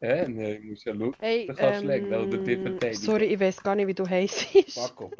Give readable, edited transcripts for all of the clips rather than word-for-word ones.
Ne, ich muss ja schauen. Hey, Du kannst schlägen oder die verteidigen. sorry, ich weiß gar nicht, wie du heisst. Paco.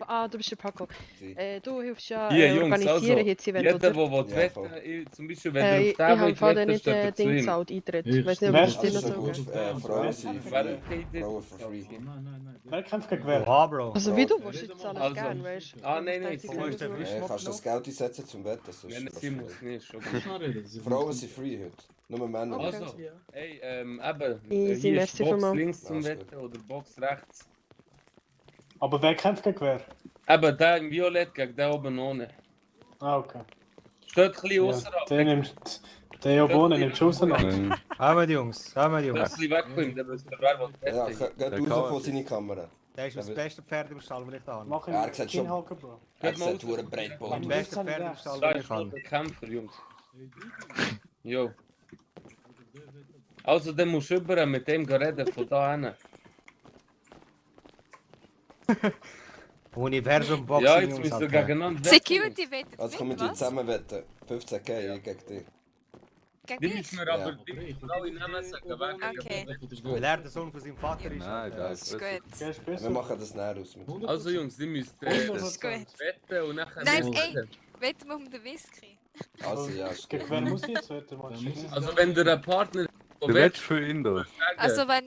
Ah, du bist der Paco. Sie. Du hilfst ja Hier, Jungs, organisieren also, jetzt Event, jeder, oder? der Ja, wetten voll. will, zum Beispiel, wenn ihr auf Ich den habe wollt vorher wetten, nicht steht ihr zu Ding ihm. gezahlt, Eintritt. Ich Ich weiß nicht, ob wer das ist dir Das noch ist so gut. geht. Frauen sind Wer free. hat kein Eintritt Frauen for free. gezahlt? Nein. Wer kämpft gegen wer? Oha, Bro. Also wie du Frauen. willst, ich zahle Also, es gerne, weißt du? ah, nein, Ich sie Wo ist der muss Wisch? nicht. Kannst du das Geld einsetzen zum Wetten? Das Wenn ist sie muss nicht, schon Kannst gut. du reden? Sie Frauen sind free heute. Nur Männer Okay. nicht. Also, ey, eben, Easy, hier ist merci Box vielmals. links zum Ja, ist Wetten oder Box rechts. Aber wer kämpft gegen wer? Eben, der im Violett gegen den oben ohne. Ah, okay. Steht ein bisschen Ja, außerhalb. der nimmt... Der hier oben nimmt schon auseinander. Haben die Jungs, haben die Ein Jungs. bisschen weg von ihm, der müsste wer was Ja, wetten. geht raus von seiner Kamera. Der ist das beste Pferd im Stall, will ich da haben. Mach Ja, er ihn sieht schon- hinhaken, Bro. Er Geht mal sieht raus. hure breit Das Boden. beste Pferd im Stall, Da will ist ich nur haben. der Kämpfer, Jungs. Jo. Also, dann musst du über mit dem reden, von da hin. Universum Boxing, Ja, jetzt Jungs, müssen wir Alter. gegeneinander wetten. Security wettet Also kommen mit, die was? zusammen wetten. 15k, ich gegen dich. Gegen Die mich? müssen wir aber die müssen alle Namen sagen, wer Okay. Weil er der Sohn von seinem Vater ist. Nein, Alter. das Ist gut. Wer ist Wir besser? machen das näher aus. Also Jungs, die müssen Ist gut. wetten und nachher... Nein, ey, wetten wir um den Whisky. Also ja, ist Gegen gut. wer muss ich jetzt wetten? Mann? Also wenn der ein Partner... Du willst für ihn da. Also wenn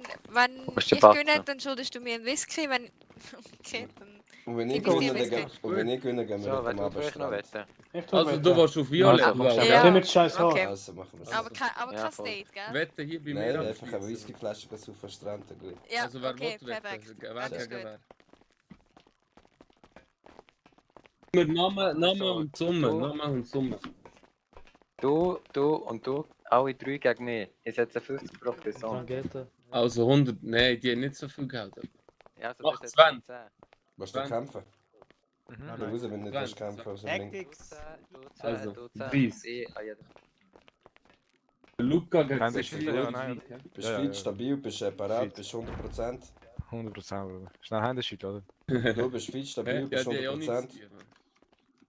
ist der ich Partner? gewinne, dann schuldest du mir einen Whisky, wenn... Okay, dann... Und wenn ich Ich bin gewinne, dir dann besser. und wenn ich gewinne, gehen wir So, mit dem wenn du vielleicht noch Abendstrand. wetten. Ich tu Also wetten. du warst auf Violett, Also, glaub ich. Ja. Der mit scheiß Haar. Okay. Also machen wir es. Aber kein Ja, voll. Date, gell? Wetten hier bei Nein, mir einfach eine abschließen. Whiskyflasche auf den Strand. dann gut. Ja, Also wer okay, will wetten? perfekt. Wer Das ist gegen gut. wer? Mit Namen und Summe, Du. Namen und Summe. Du und du, alle drei gegen mich. Ich setze 50 pro Person. Also 100, nein, die haben nicht so viel Geld. Ja, also Mach das 20. 10. Willst du kämpfen? Mhm. Du raus, wenn du nicht willst kämpfen. Also Tactics. Du 10, Also, du 10. 30. Ich an jeder. Luca gegen Nein, bist das ist du ja, gut. nein, Bist Ja, fit, ja. stabil, bist parat, Fit. bist 100%. 100%, Bruder. Schnell Händeschüt, oder? Du bist fit, stabil, Ja, bist die haben ja auch nichts 100%. zu tun,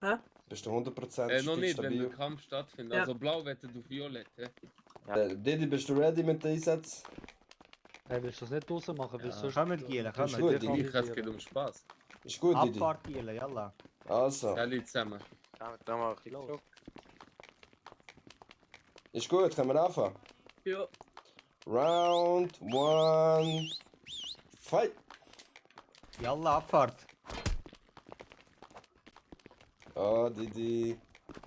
Mann. Bist du 100% Noch fit, nicht, wenn der stabil. Kampf stattfindet. Ja. Also blau wettet auf Violett. Didi, bist du ready mit dem Einsatz? Hey, willst du das nicht draußen machen? Weil sonst... Kommen Gielen, Ist kommen. gut, Ich Didi. es geht um Spaß. Ist gut, Didi. Abfahrt Gielen, yalla. Also, Alle zusammen. Da mach ich zurück. ist gut, können wir anfangen? Ja. Round 1. Fight! Yalla, Abfahrt. Oh, Didi.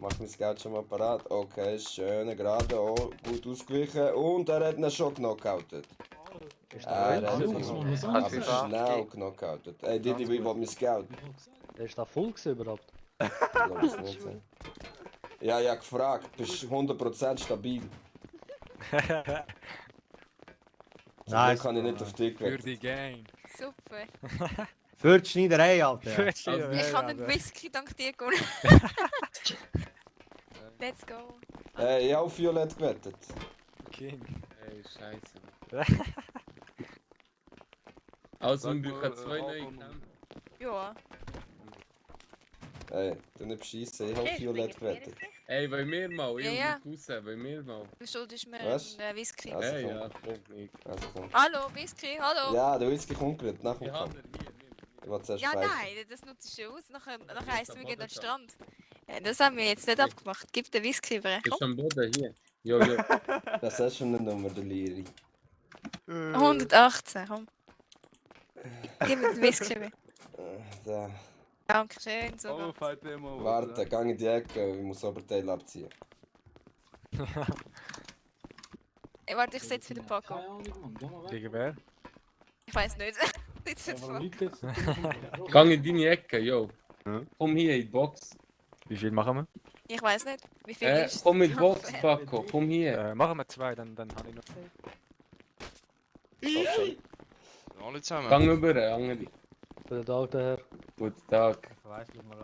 Mach mein Scout schon mal parat. Okay, schön, gerade, oh, gut ausgewichen. Und er hat ihn schon knockoutet. Ist Er der hat voll? ihn was man was aber anderes sagen? schnell knockoutet. Ey, Didi, wie will mein Scout? Ist der voll gewesen überhaupt? Ich glaub es nicht. Ja, ja, gefragt. Bist du 100% stabil? Nice. Kann ich nicht auf dich Für weg. die Gang. Super. Für die Schneiderei, Alter. Ich habe einen Whisky dank dir gewonnen. Let's go. Ich habe auf Violett gewettet. King. Ey, scheiße. Also, Sag wir mal, brauchen zwei neue Album. Kämpfe. Ja. Ey, du nicht beschissen, ich habe auf Violett gewettet. Ey, wollen wir mal? Ich Ja, ja. und mein Cousin, wollen wir mal? Du schuldest mir Was? einen Whisky. Also Ey, komm. ja, komm, nicht. Also komm. Hallo, Whisky, hallo. Ja, der Whisky kommt gerade nach dem Ich habe Kampf. ihn hier. Ich will zuerst Ja, pfeifen. nein, das nutzt du aus. Nachher heisst es, wir gehen an den Strand. Das haben wir jetzt nicht abgemacht. Gib den Whisky über. Ist am Boden hier. Jo, jo. Das ist schon eine Nummer, der Liri. 118, komm. Gib mir den Whisky über. Da. Dankeschön, Oh, sogar. fight immer. Warte, gang in die Ecke, ich muss Oberteil abziehen. Ey, warte, ich setze für den Paco. Keine Ahnung, Mann. Geh mal weg. Gegen wer? Ich weiß nicht. Jetzt Ja, warum liegt jetzt? Gang in deine Ecke, jo. Hm? Komm hier in die Box. Wie viel machen wir? Ich weiß nicht, wie viel ist Komm in die der Box, Kampf? Paco. Komm hier. Machen wir 2, dann habe ich noch. Okay. Alle zusammen. Gang über, Angeli. Guten Tag, der Herr. Guten Tag. Ich weiss nicht mal,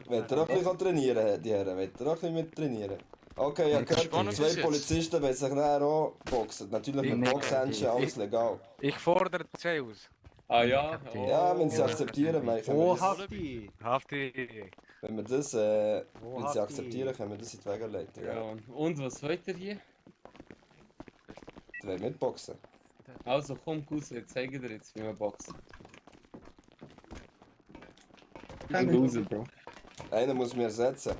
Wollt ihr auch ein bisschen trainieren, die Herren? Wollt ihr auch ein bisschen mit trainieren? Okay, ja, gehört, Spannend zwei ist jetzt. Polizisten wollen sich nachher auch boxen. Natürlich mit Ich- Boxhändchen, alles legal. Ich fordere 2 aus. Ah ja? Kapitän. Ja, wenn sie akzeptieren, können wir Oh, das, Hafti. Hafti. wenn wir das, Oh, wenn sie Hafti. akzeptieren, können wir das in die Wege leiten. Ja. Ja. Und was wollt ihr hier? Wer mit Boxen? Also komm, Cousin, ich zeige dir jetzt, wie man boxt. Ein Loser, Bro. Einer muss mir ersetzen.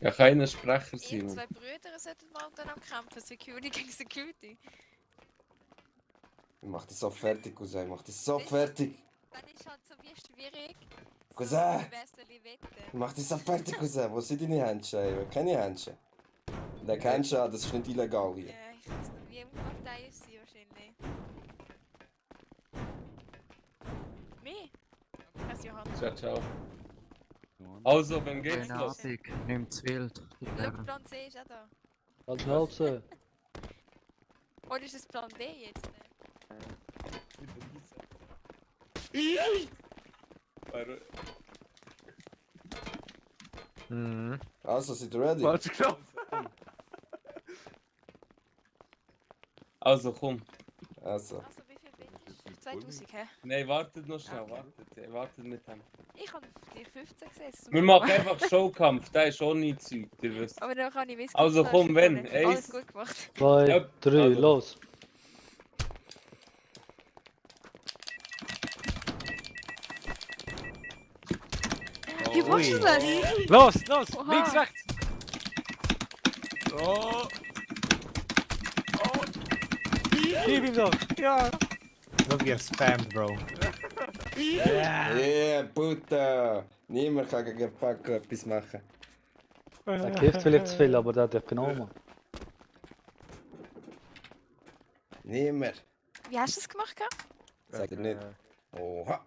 Ja, keiner Sprecher Ihr sein. zwei Brüder sollten mal untereinander kämpfen. Security gegen Security. Ich mach dich so fertig, Cousin. Ich mach dich so fertig. Dann ist halt so wie schwierig. Cousin! So Wesserli wetten. Ich mach dich so fertig, Cousin. Wo sind deine Händchen? Ey? Keine Händchen. Der Händchen, das ist nicht illegal hier. Ja, ich weiß nicht, wie Partei ist sie wahrscheinlich. Mich? Als Johann. Ciao, ciao. Also, wem geht's los? Nimmt's wild. Schau, Plan C ist auch da. Ganz schnell sein. Oder ist es Plan D jetzt? Mhm. Also, seid ihr ready? Falsch Knopf. Also, komm. Also. Also, wie viel Bit ist 2000, hä? Nein, wartet noch schnell, wartet mit dem. Ich habe dich 15 gesehen. Wir machen einfach Showkampf, der ist auch nicht Zeug, ihr wisst. Aber dann kann ich wissen. Also komm, wenn, Alles eins. gut gemacht. 2, Ja, 3, also. los. Wie machst du das? Los, los, Oha. links, rechts. Oh, Gib ihm doch. Ja. Schau, wie er spammt, Bro. Yeah, Butter! Niemand kann gegen Paco etwas machen. Der kifft vielleicht zu viel, aber der hat dich genommen. Niemand. Wie hast du das gemacht? Sag dir nicht. Oha!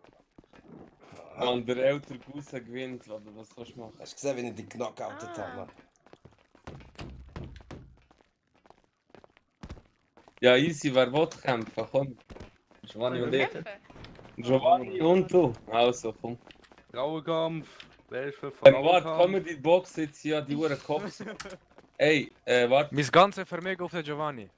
und der ältere Cousin gewinnt, oder was sollst du machen? Hast du gesehen, wie ich dich knockoutet habe? Mann? Ja, easy, wer will kämpfen, komm. Giovanni und ich. Giovanni und du. Also, komm. Frauenkampf. Wer ist für Warte, komm wir die Box jetzt hier, die Uhren Kopf. Ey, warte. Mein ganzes Vermögen auf den Giovanni.